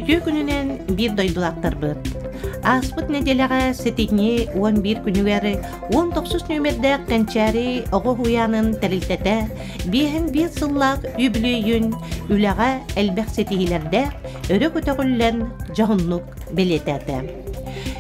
Үтүө күнүнэн биир дойдулаахтарбыт. Ааспыт нэдиэлэҕэ сэтинньи 11 күнүгэр 19 нүөмэрдээх Кэнчээри оҕо уһуйаанын тэрилтэтэ 55 сыллаах үбүлүөйүн үлэҕэ элбэх ситиһиилэрдээх өрө көтөҕүллэн дьоһуннук бэлиэтээтэ.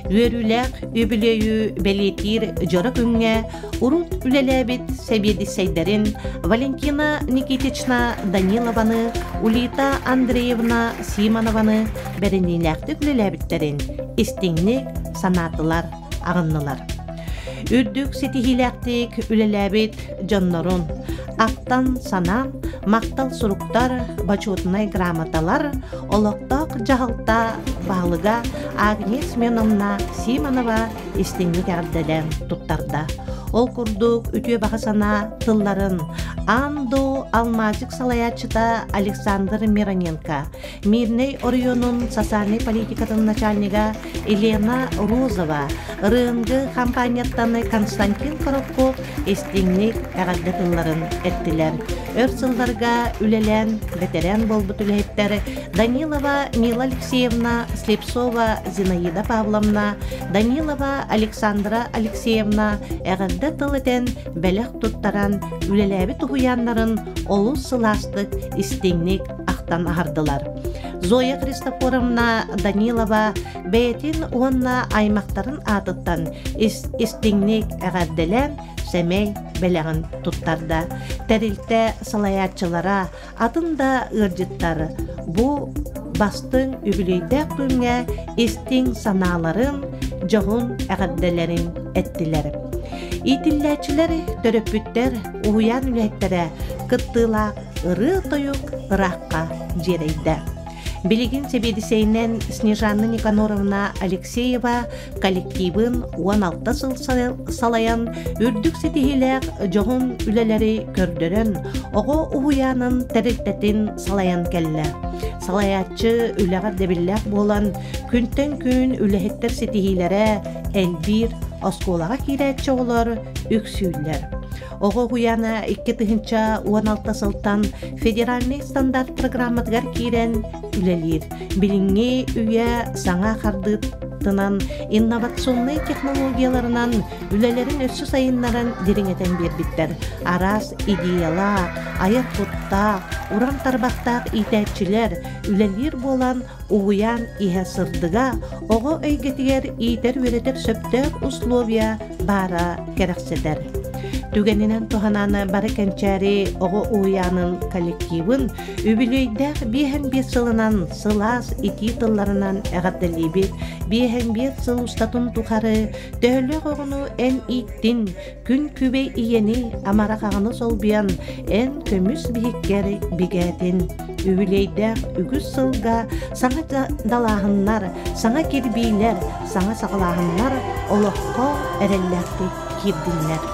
Үөрүүлээх үбүлүөйү бэлиэтиир дьоро күҥҥэ урут үлэлээбит сэбиэдиссэйдэрин Валентина Никитична Данилованы, Улита Андреевна Симонованы бэриниилээхтик үлэлээбиттэрин истиҥник санаатылар, аҕыннылар. Үрдүк ситиһиилээхтик үлэлээбит дьоннорун ахтан-санаан махтал суруктар, бочуотунай грамоталар, олохтоох дьаһалта баһылыга Агния Семеновна Симонова истиҥник эҕэрдэлээн туттарда. Ол курдук үтүө баҕа санаа тылларын Андо алмазик салайааччыта Александр Мироненко, Мирнэй оройуонун социальнай политикатын начальнига Елена Розова, РНГ хампаанньаттан Константин Коробков истиҥник эҕэрдэ тылларын эттилэр. Өр сылларга үлэлээн бэтэрээн буолбут үлэһиттэр Данилова Мила Алексеевна, Слепцова Зинаида Павловна, Данилова Александра Алексеевна эҕэрдэ тыл этэн, бэлэх туттаран, үлэлээбит уһуйааннарын олус сылаастык, истиҥник ахтан аһардылар. Зоя Христофоровна Данилова бэйэтин уонна аймахтарын аатыттан истиҥник эҕэрдэлээн сэмэй бэлэҕин туттарда. Тэрилтэ салайааччылара, атын да ыалдьыттар бу бастыҥ үбүлүөйдээх күҥҥэ истиҥ санааларын, дьоһун эҕэрдэлэрин эттилэр. Иитиллээччилэр, төрөппүттэр, уһуйаан үлэһиттэрэ кыттыылаах ырыа-тойук ыраахха дьиэрэйдэ. Билигин сэбиэдиссэйинэн Снежанна Никаноровна Алексеева коллективын 16 сыл салайан, үрдүк ситиһиилээх дьоһун үлэлэри көрдөрөн, оҕо уһуйаанын тэрилтэтин салайан кэллэ. Салайааччы үлэҕэ дэбиллээх буолан, күнтэн күн үлэһиттэр ситиһиилэрэ элбиир, оскуолаҕа киирээччи оҕолор үксүүллэр. Оҕо уһуйаана 2016 сылтан федеральнай стандарт программатыгар киирэн үлэлиир. Билиҥҥи үйэ саҥа хардыытынан инновационнай технологияларынан үлэлэрин өссө сайыннаран дириҥэтэн биэрбиттэр. Араас идеялаах, айар куттаах, уран тарбахтаах иитээччилэр үлэлиир буолан уһуйаан иһэ сырдыга, оҕо эйгэтигэр иитэр-үөрэтэр сөптөөх условия баара кэрэхсэтэр. Түгэнинэн туһанан бары кэнчээри оҕо уһуйаанын коллективын үбүлүөйдээх 55 сылынан сылаас итии тылларынан эҕэрдэлиибит. 55 сыл устатын тухары төһөлөөх оҕону эн ииттин, күн күбэй ийэни амарах аҕаны солбуйан эн көмүс биһиккэр бигээтин. Үбүлүөйдээх үгүс сылга саҥа далааһыннар, саҥа кирбиилэр, саҥа саҕалааһыннар олоххо эрэллээхтик киирдиннэр.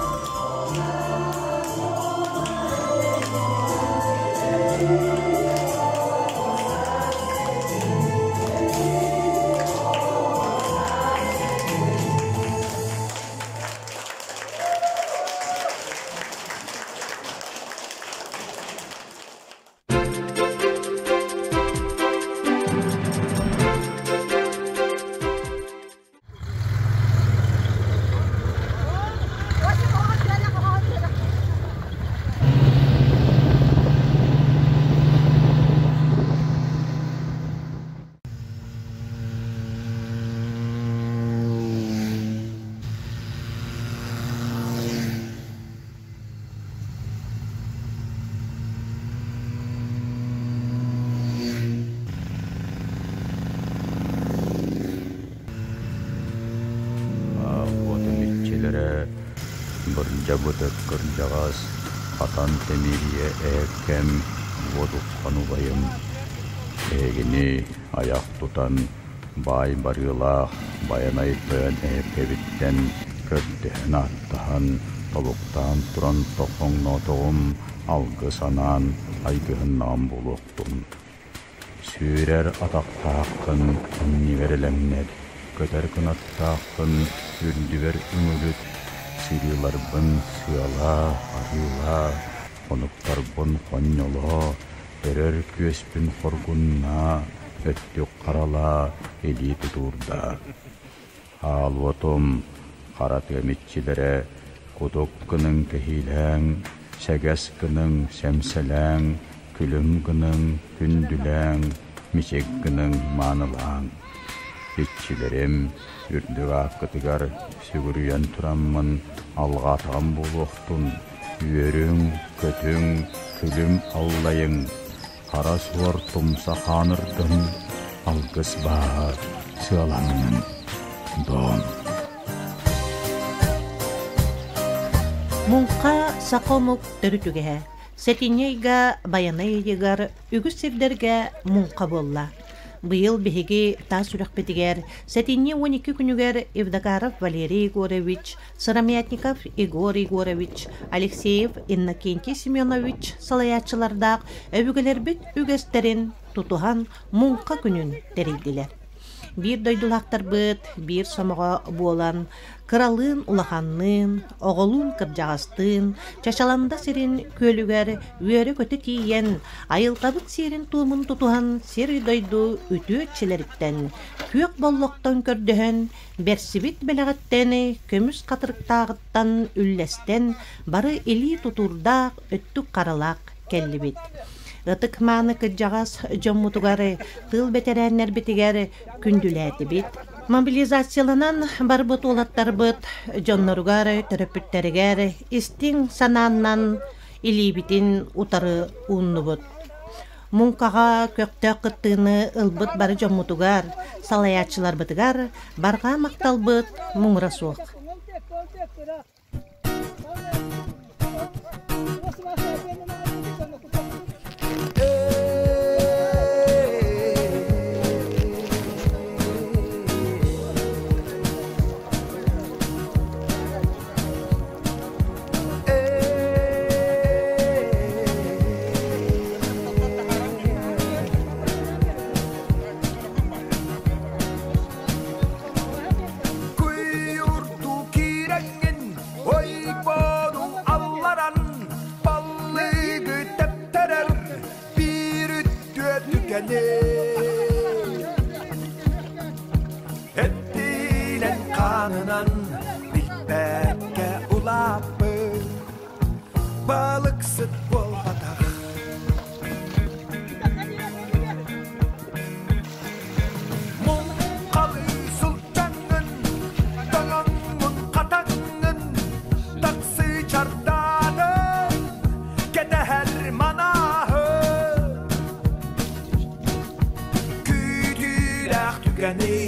Уотум иччилэрэ бырдьабытык кырдьаҕас, хатан тэмиэрийэ эһэккэм, уотуххан убайым. Эһигини айах тутан баай барыылаах Байанай тойон эһэккэбиттэн көрдөһөн-ааттаһан, тобуктаан туран тохоҥноотоҕум, алгыс анаан айгыһыннаҕым буолуохтун. Сүүрэр атахтааххын иннигэр элэҥнэт, көтөр кынаттааххын үрдүбэр үҥүлүт, сырыыларбын сыалаа, арыылаа, хонуктарбын хонньолоо, өрөр күөспүн хоргуннаа, Өттүк харалаа, илии тутуурдаа. Аал уотум, хара тыам иччилэрэ, кутук гыныҥ кэһиилээҥ, сэгэс гыныҥ сэмсэлээҥ, күлүм гыныҥ күндүлээҥ, мичик гыныҥ маанылааҥ. Иччилэрим, үрдүк ааккытыгар сүгүрүйэн тураммын алҕаатаҕым буолуохтун, үөрүҥ, көтүҥ, күлүм аллайыҥ, Хара суор тумса хаанырдын, алгыс бааһа сыаланнын, Дом. Муҥха саха омук төрүт үгэһэ. Сэтинньи ыйга Байанай ыйыгар үгүс сирдэргэ муҥха буолла. Быйыл биһиги таас үрэхпитигэр сэтинньи 12 күнүгэр Евдокаров Валерий Егорович, Сыромятников Егор Егорович, Алексеев Иннокентий Семенович салайааччылардаах өбүгэлэрбит үгэстэрин тутуһан муҥха күнүн тэрийдилэр. Биир дойдулаахтарбыт биир сомоҕо буолан кыралыын-улаханныын, оҕолуун-кырдьаҕастыын Чачаланда сирин күөлүгэр үөрэ-көтө тиийэн, айылҕабыт сиэрин-туомун тутуһан сир-дойду үтүө иччилэриттэн күөх боллохтон көрдөһөн Бэрсибит бэлэҕиттэн, көмүс хатырыктааҕыттан үллэстэн, бары илии тутуурдаах, өттүк харалаах кэллибит. Ытык-мааны кырдьаҕас дьоммутугар, тыыл бэтэрээннэрбитигэр күндүлээтибит. Мобилизацияланан барбыт уолаттарбыт дьонноругар, төрөппүттэригэр истиҥ санааннан илиибитин утары ууннубут. Муҥхаҕа көхтөөх кыттыыны ылбыт бары дьоммутугар, салайааччыларбытыгар барҕа махталбыт муҥура суох. Куйурду киирэҥҥин ойбону алларан баллыгы тэптэрэр биир үттүө түгэни Эттиинэн хаанынан билбэккэ улааппыт балыксыт буолбатах. Муҥхалыы сылдьаҥҥын, тоҥоҥҥун хатаҥҥын, таксыы чардаатын, кэтэһэр манааһы. Күүтүүлээх түгэни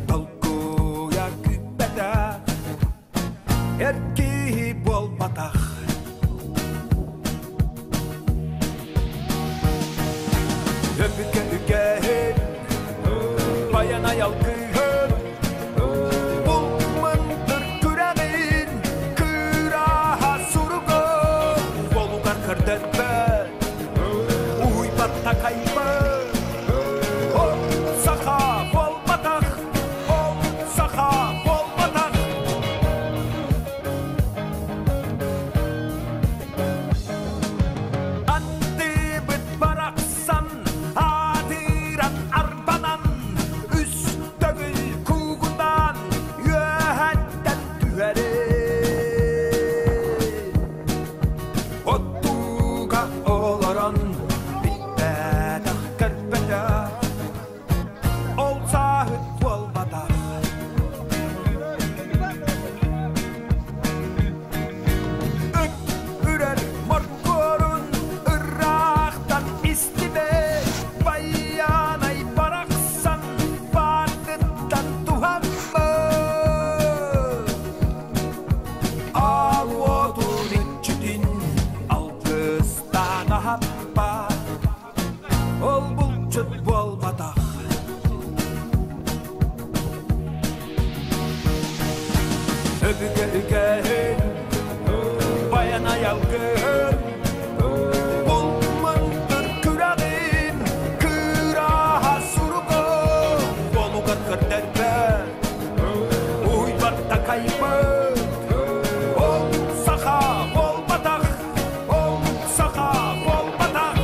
толкуйа күүппэтэ, эр киһи буолбатах. Өбүгэ үгэһин, баян айалгыһын, бул мындыр күрэҕин, кыраһа суругун, болугар көрдөрбөт, уһуйбат такайбыт. Ол саха буолбатах, ол саха буолбатах. Андыбыт барахсан аатыран арбанан, үс төгүл куугунаан үөһэттэн түһэрин. Оттууга олорон билбэтэх көрбөтөх, ол сааһыт буолбатах. Ыт үрэр моркуорун ыраахтан истибэ, байанай барахсан баартыттан туһаммыт. Аал уотун иччитин алгыстаан аһаппат, ол булчут буолбатах. Өбүгэ үгэһин, баян айалгыһын, бул мындыр күрэҕин, кыраһа суругун, болугар көрдөрбөт, уйбат такайбыт. Ол саха буолбатах, ол саха буолбатах.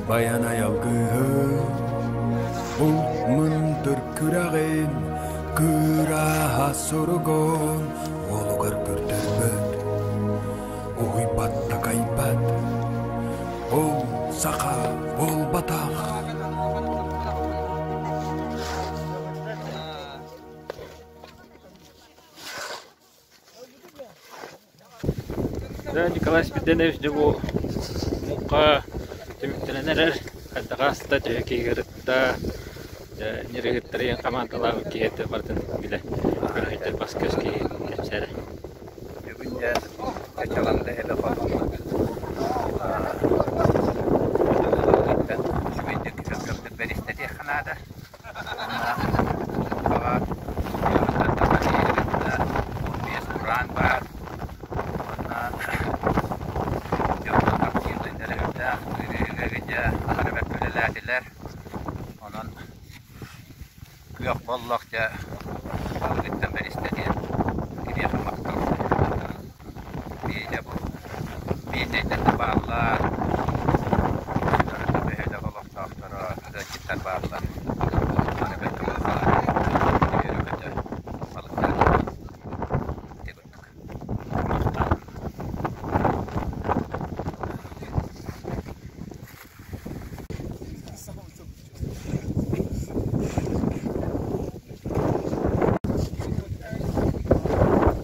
Байанай алгыһын, Булт мындыр күрэҕин, Кыраһа суругун Уолугар көрдөрбөт, Уһуйбат такайбат, Ол саха буолбатах. Да, Николай Спиридонович дьэ бу муҥха түмүктэнэн эрэр. Хайдах ааста, төһө киһи ырытта, дьэ ньиргиттэрин хамаандалаабыт киһи этэ барытын билэ көрөһүттэр бас-көс киһи кэпсээрэ. Бүгүн дьэ Чачаланда эбэ хотун үчүгэйдик өлгөмдүк бэристэтиэххэ наада. Уонна 15 бураан баар уонна дьоннор активнайдара үрдээх ырыыга аһара бэркэ үлэлээтилэр. Онон күөх боллох дьэ балыгыттан бэристэ диэн киниэхэ махтал. Биидэ бу биидэйдэр да бааллар, бөһүөлэк олохтоохторо, ыалдьыттар бааллар. Аны бэркэ үөрэ-көтө балыктаан ити курдук.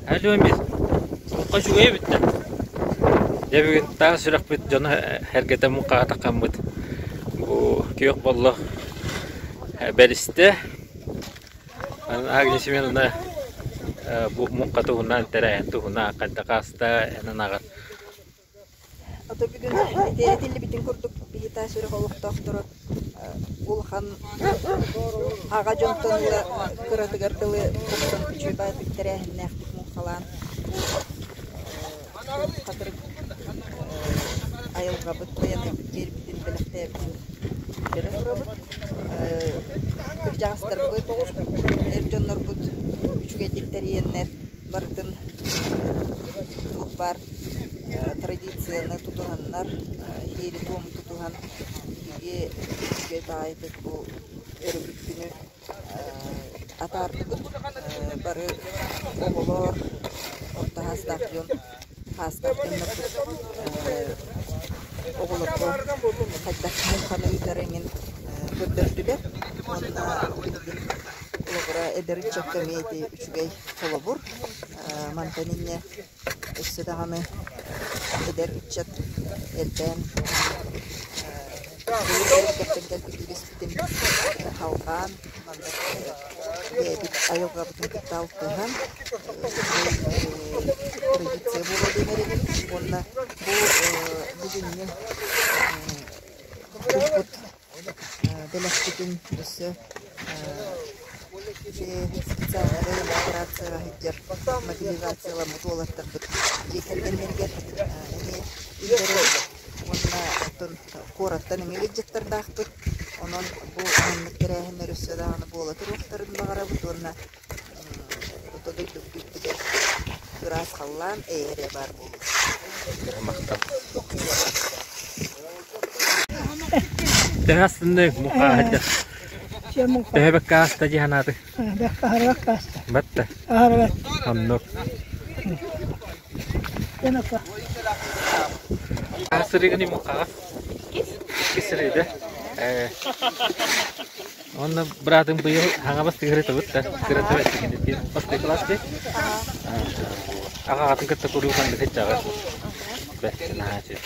Алло, мис. Муҥха үчүгэйэ бүттэ. Дьэ бүгүн таас сүрэхпит дьоно эргэтэ муҥхаҕа таххаммыт. Бу күөх боллох бэристэ. Агния Семеновна бу муҥха туһунан тэрээһин туһунан хайдах ааста эн анаҕар. Ото бүгүн ити этиллибитин курдук биһи таас үрэх олохтоохторо улахан аҕа дьонтон ыла кыратыгар дылы тахсан үчүгэй баайдык тэрээһиннээхтик муҥхалаан хатырык айылҕабыт байанайбыт биэрбитин бэлэхтээбитин көрө турабыт. Кырдьаҕастарбыт, эр дьоннорбут үчүгэйдик тэрийэннэр барытын туох баар традицияны тутуһаннар, иһиэри-туому тутуһан биһиги үчүгэй баҕайытык бу өрөбүл күнү атаардыбыт. Бары оҕолор, орто саастаах дьон, саастаах дьоннорбут оҕолорго хайдах муҥханы ыытар эҥин көрдөрдүлэр. Уонна билигин Холобура, эдэр ыччакка эмиэ ити үчүгэй холобур. Мантан инньэ өссө даҕаны эдэр ыччат элбээн былыр кэлбит үгэспитин салҕаан, маннык бэйэбит айылҕабытын кытта алтыһан традиция буолуо диэн эрэнэбит уонна бу бүгүҥҥү булпут Бэлэхпитин өссө специальнай операцияҕа сылдьар мобилизацияламмыт уолаттарбыт дьиэ кэргэннэригэр эмиэ үллэрэбит уонна оттон куораттан эмиэ ыалдьыттардаахпыт. Онон бу маннык тэрээһиннэр өссө даҕаны буола туруохтарын баҕарабыт уонна ото дойдубут үрдүгэр ыраас халлаан эйэ эрэ баар буолуо. Махтал. Төһө астыннык мухааһыдьа. Төһө бэккэ ааста дии санааты? Бэккэ аһарбакка ааста. Батта. Аһарбат. Оннук. Энока. Сырыгын мухаҕа. Иккис сырыыда. Уонна быраатым быйыл хаҥа бастыгыры табыт да, кырата бэттигин бастакы класс дии. Аҕаҕатын кытта куруук маннык сылдьаҕын. Бэрт наһаа үчүгэй.